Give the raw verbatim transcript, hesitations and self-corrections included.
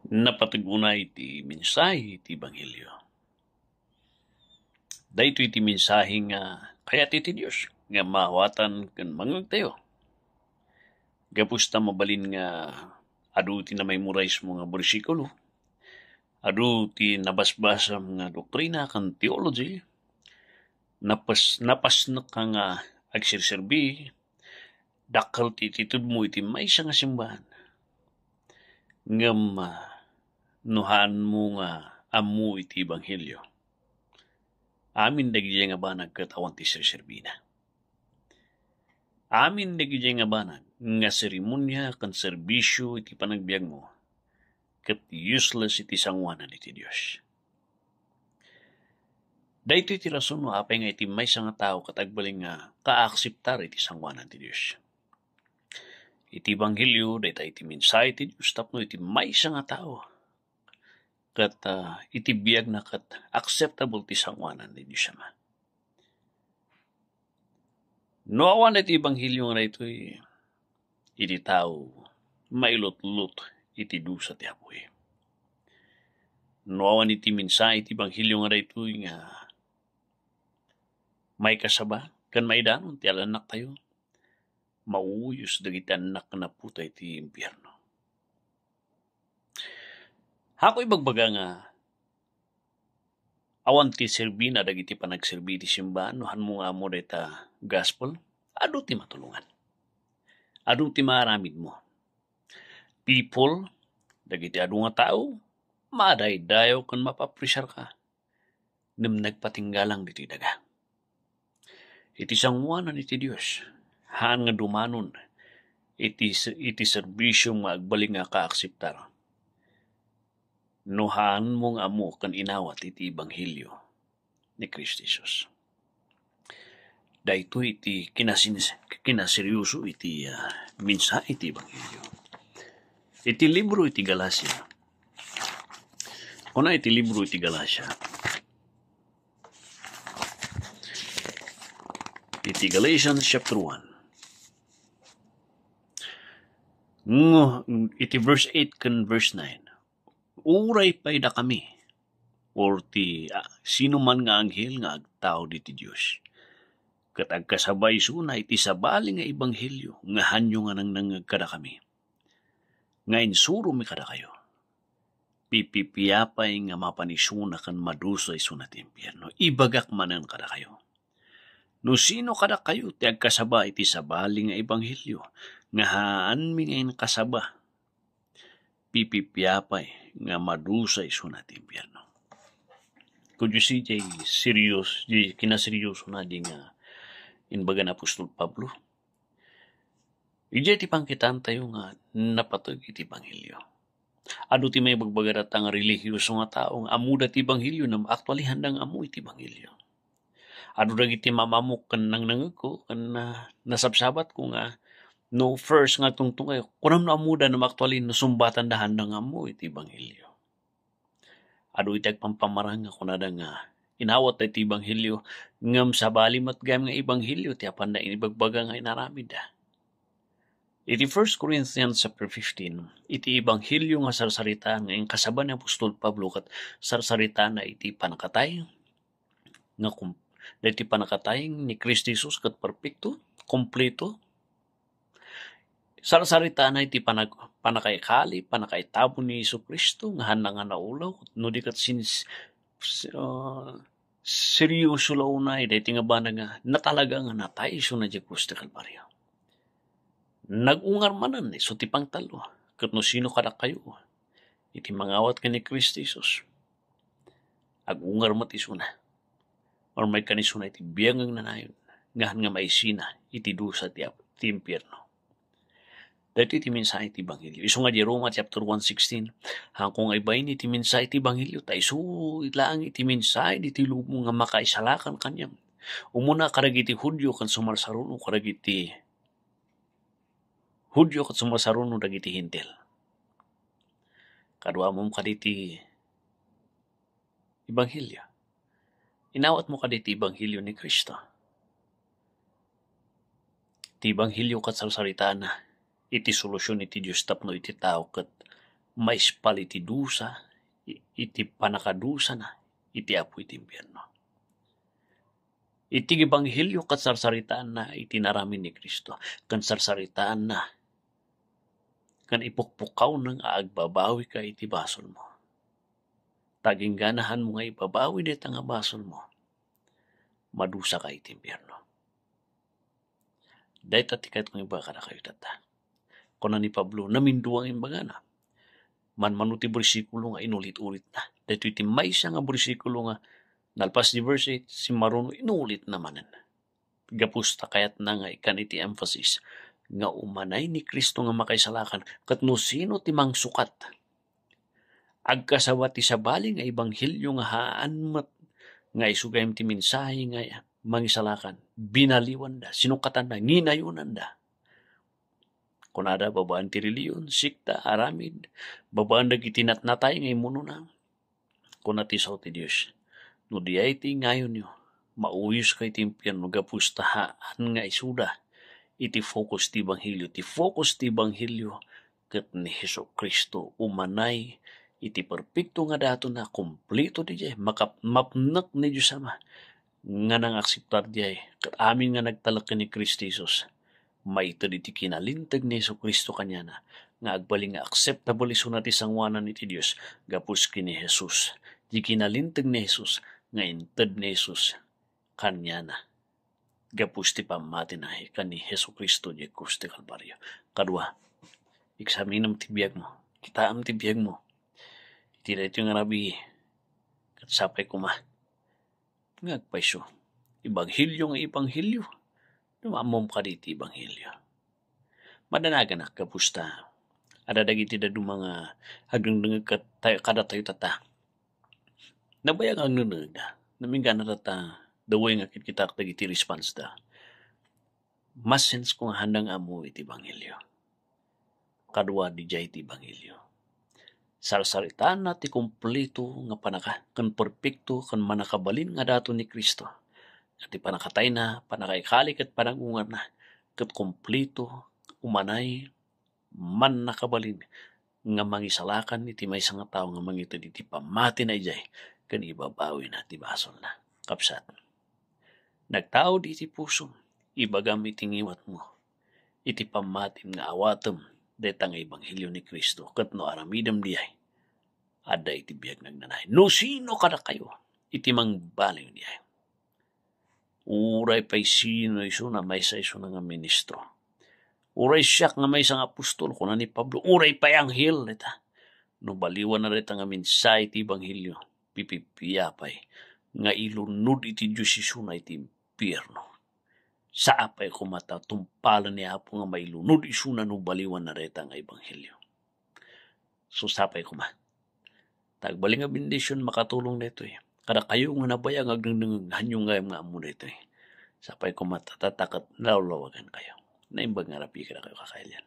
Napateg unay ti mensahe ti Ebanghelio. Daytoy ti mensahe nga kayat iti Dios nga maawatan ken mangngegtayo. Gapu ta mabalin nga adu ti na-memorize mo nga bersikulo, adu ti nabasbasam nga doktrina ken theology, napas-, napasnekka nga agserserbi, dakkel ti itedmo iti maysa nga simbahan. Ngem, ah, no haanmo nga ammo iti Ebanghelio, amin dagidiay nga banag ket awan ti serserbina. Amin dagidiay nga banag nga seremonia ken serbisio iti panagbiagmo ket useless iti sangoanan iti Dios. Daytoy ti rason no apay nga iti maysa nga tao ket agbalin nga kaakseptar iti sangoanan ti Dios. Iti Ebanghelio, dayta iti mensahe ti Dios tapno iti maysa nga tao ket, ah, iti biagna ket acceptable ti sangoanan ni Dios Ama. No awan iti Ebanghelio nga daytoy, iti tao mailutlot iti dusa ti apuy. No awan iti mensahe ti Ebanghelio nga daytoy nga maikasaba ken maidanon ti alannaktayo, mauyos dagiti annak nga naputay ti impierno. Haanko ibagbaga nga awan ti serbina dagiti panagserbi iti simbahan no haanmo nga ammo dayta gospel. Adu ti matulongan. Adu ti maaramidmo. People, dagiti adu nga tao, madaydayaw ken mapapresiarka. Ngem nagpatinggalang ditoy daga. Iti sangoanan iti Dios, haan nga dumanon iti, iti serbisio nga agbalin nga kaakseptar no haanmo nga ammo ken inawat iti Ebanghelio ni Cristo Jesus. Daytoy iti kinasin-, kinaseryoso iti, ah, mensahe iti Ebanghelio. Iti libro iti Galacia. Kuna iti libro iti Galacia. Iti Galatians chapter one. Ngo, iti verse eight ken verse nine. Uray pay dakami, or ti, ah, sino man nga anghel nga agtaud iti Dios, ket agkasaba isuna iti sabali nga ebanghelio nga haanyo nga nangnangngeg kadakami, nga insuromi kadakayo, pipipiapay nga mapan isuna ken madusa isuna ti impierno. Ibagak manen kadakayo, no sino kadakayo ti agkasaba iti sabali nga ebanghelio nga haanmi nga inkasaba, pipipiapay nga madusa isuna ti impierno. Kudiay diay serios-, diay kinaseryoso na di nga imbaga ni apostol Pablo. Idiay ti pangkitaentayo nga napateg iti ebanghelio. Adu ti maibagbaga dayta nga relihioso nga tao nga ammoda ti ebanghelio, ngem actually, haanda nga ammo iti ebanghelio. Adu dagiti mamamok ken nangnangegko ken, ah, nasabsabatko nga no first nga agtungtungay, kunam no ammoda, ngem actually no sumbatanda, haanda nga ammo iti ebanghelio. Adu iti agpampamarang nga kunada nga inawat iti ebanghelio, ngem sabali met gayam nga ebanghelio ti apanda inibagbaga nga inaramidda. Iti First Corinthians chapter fifteen, iti ebanghelio nga sarsarita nga inkasaba ni apostol Pablo ket sarsaritana iti pannakatay nga kum-, daytoy pannakatay ni Cristo Jesus ket perpekto, kompleto. Sarsaritana iti panag-, pannakaikali, pannakaitabon ni Jesu-Cristo nga haanna nga naulaw, no di ket sins-, s-, ah, seryoso la unay daytoy nga banag nga natalaga nga natay isuna diay krus ti Kalbario. Nag-ungar manen isu ti pangtallo. Ket no sino kadakayo iti mangawat ken ni Cristo Jesus, ag-ungar met isuna, or maikkan isuna iti biag nga agnanayon, nga haan nga maisina iti dusa ti ap-, ti impierno. Daytoy ti mensahe ti ebanghelio. Isu nga di Roma chapter one sixteen, haanko nga ibain iti mensahe ti ebanghelio, ta isu laeng iti mensahe ditoy lubong nga makaisalakan kaniam. Umuna kadagiti Judio ken sumarsaruno kadagiti Judio ket sumarsaruno dagiti Hentil. Kaduamom kaditi ebanghelio. Inawatmo kaditi ebanghelio ni Cristo. Ti ebanghelio ket sarsaritana iti solusion iti Dios tapno iti tao ket maispal iti dusa, i-, iti pannakadusana iti Apo iti impierno. Iti ebanghelio ket sarsaritaanna iti inaramid ni Cristo, ken sarsaritaanna ken ipukpukawna nga agbabawika iti basolmo. Ta agingga haan mo nga ibabawi dayta nga basolmo, madusaka iti impierno. Dayta ti kayat kong ibaga kadakayo tatta. Kuna ni Pablo, namindua nga imbagana. Manmano ti bersikulo nga inulit-ulitna. Daytoy ti maysa nga bersikulo nga nalpas di verse eight, simmaruno inulitna manen. Gapu ta kayatna nga ikkan iti emphasis nga umanay ni Cristo nga makaisalakan, ket no sino ti mangsukat. Agkasaba ti sabali nga ebanghelio nga haan met nga isu gayam ti mensahe nga mangisalakan, binaliwanda, sinukatanna, nginayonanda. Kunada, babaen ti relihiyon, sekta, aramid, babaen dagiti natnatay nga immunona. Kuna ti Sao ti Dios, "No diay ti ingayonyo, mauyoska iti impierno gapu ta haan nga isuda iti focus ti ebanghelio." Ti focus ti ebanghelio ket ni Jesu-Cristo umanay iti perpekto nga datona, kompleto diay, makap-, mapnek ni Dios Ama nga nangakseptar diay, ket amin nga nagtalek ken ni Cristo Jesus, maited iti kinalinteg ni Jesu-Cristo kaniana nga agbalin nga acceptable isuna ti sangoanan iti Dios gapu ken ni Jesus. Ti kinalinteg ni Jesus nga inted ni Jesus kaniana gapu ti pammatina ken ni Jesu-Cristo diay krus ti Kalbario. Kadua, eksaminem ti biagmo. Kitaem ti biagmo. Iti daytoy nga rabii, ket sapay koma nga agpayso. Ebanghelio nga ebanghelio. No ammom kadi ti ebanghelio. Madanaganak gapu ta adda dagiti dadduma nga agdengdengngeg kat-, tay-, kadatayo tatta. Nabayag nga agdengdengngegda. Naminggana tatta, the way nga kitkitak dagiti response da. Masense ko nga haanda nga ammo iti ebanghelio. Kadua, diay ti ebanghelio. Sarsaritaanna ti kompleto nga panaka-, ken perpekto ken mannakabalin nga daton ni Cristo. Nga ti pannakatayna, pannakaikali ket panagungarna, ket kompleto, umanay, mannakabalin nga mangisalakan iti maysa nga tao nga mangited iti pammatina idiay ken ibabawina ti basolna. Kabsat, nagtaud iti pusom, ibagam iti ngiwatmo iti pammatim nga awatem dayta nga ebanghelio ni Cristo, ket no aramidem diay, adda iti biag nagnanayon. No sino kadakayo iti mangbaling diay? Uray pay sino isuna, maysa isuna nga ministro. Uray siak nga maysa nga apostol, kuna ni Pablo, uray pay anghel, dayta. No baliwanna dayta nga mensahe ti ebanghelio, pipipia pay nga ilunod iti Dios isuna iti impierno. Sapay koma ta tungpalen ni Apo nga mailunod isuna no baliwanna dayta nga ebanghelio. So, sapay koma. Ta agbalin nga bendision makatulong daytoy kadakayo nga nabayag nga agdengdengngeg, haanyo nga ammo daytoy. Sapay koma ta, ta, ta ket nalawlawagankayo. Naimbag nga rabii kadakayo, kakailian.